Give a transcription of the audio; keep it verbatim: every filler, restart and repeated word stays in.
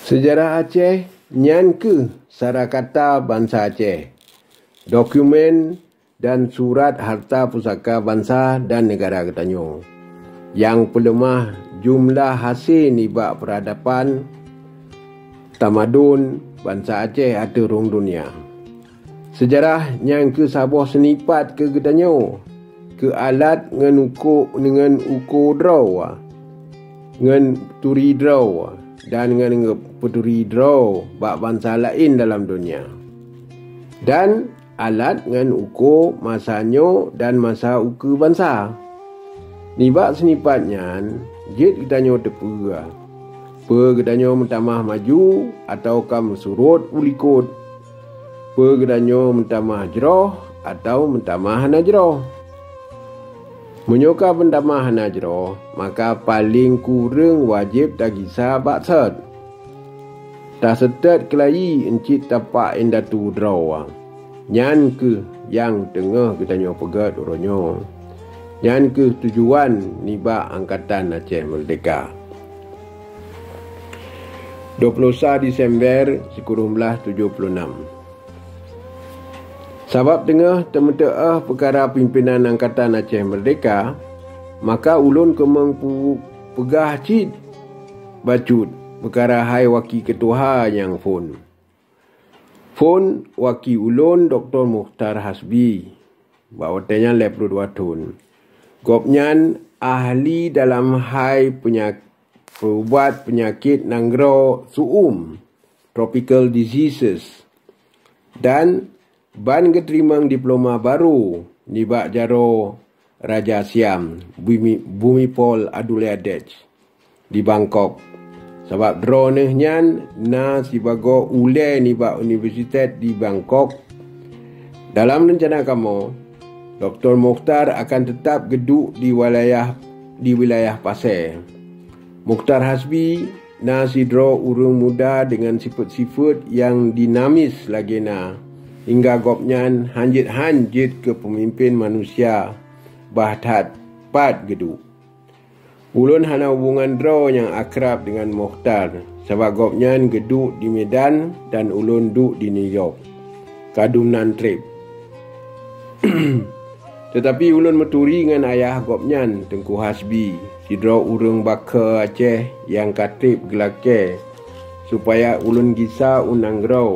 Seujarah Aceh nyan kheueh sarakata bansa Aceh, dokumen dan surat harta pusaka bansa dan negara geutanyoe, nyang peuleumah jumlah hase nibak peuradaban tamadun bansa Aceh ateueh rhueng dunia. Seujarah nyan kheueh saboh seunipat keu geutanyoe, keu alat ngon uko, ngon uko droe, ngon turi droe, dan ngon peuturi droe bak bansa laén dalam donya. Dan alat ngon uko masa nyoe dan masa ukeue bansa. Nibak seunipat nyan, jeuet geutanyoe teupeue, peue geutanyoe meutamah maju atawa ka meusurot u likot, peue geutanyoe meutamah jroh atawa meutamah hana jroh. Meunyoe ka meutamah hana jroh, maka paleng kureueng wajéb tagisa bak sot. Taseutôt keulayi euncit tapak indatu droe. Nyan kheueh nyang teungoh geutanyoe peugét uroe nyoe. Nyan kheueh tujuan nibak Angkatan Aceh Merdeka. Dua puluh sa Desember sikureueng blaih tujoh puluh enam. Sabab teungoh teumeuteu'oh peukara pimpinan Angkatan Aceh Merdeka, maka ulôn keumeung pu-, peugah cit bacut peukara hai waki keutuha nyang phon. Phon waki ulôn Doktor Mukhtar Hasbi, bak watée nyan lhée ploh dua thon. Gobnyan ahli dalam hai peunya-, peuubat peunyakét nanggroe su'um, tropical diseases, dan ban geuteurimong diploma barô nibak jaroe Raja Siam, Bumi-, Bumipol Adulyadej, di Bangkok. Sabab droeneuh nyan na sibagoe ulée nibak universitet di Bangkok. Dalam reuncana kamoe, Doktor Mukhtar akan teutab geuduek di wilayah, di wilayah Pasé. Mukhtar Hasbi na sidroe ureuëng muda deungon sifeuet-sifeuet nyang dinamis lagée na, hingga gobnyan hanjeuet-hanjeuet keu peumimpén manusia bah that pat geuduek. Ulôn hana hubongan droe nyang akrab deungon Mukhtar, sabab gobnyan geuduek di Medan dan ulôn duek di New York. Ka dum nan treb. Teutapi ulôn meuturi ngon ayah gobnyan, Teungku Hasbi, sidroe ureuëng bakeue Aceh nyang ka treb geulakée, supaya ulôn gisa u nanggroe.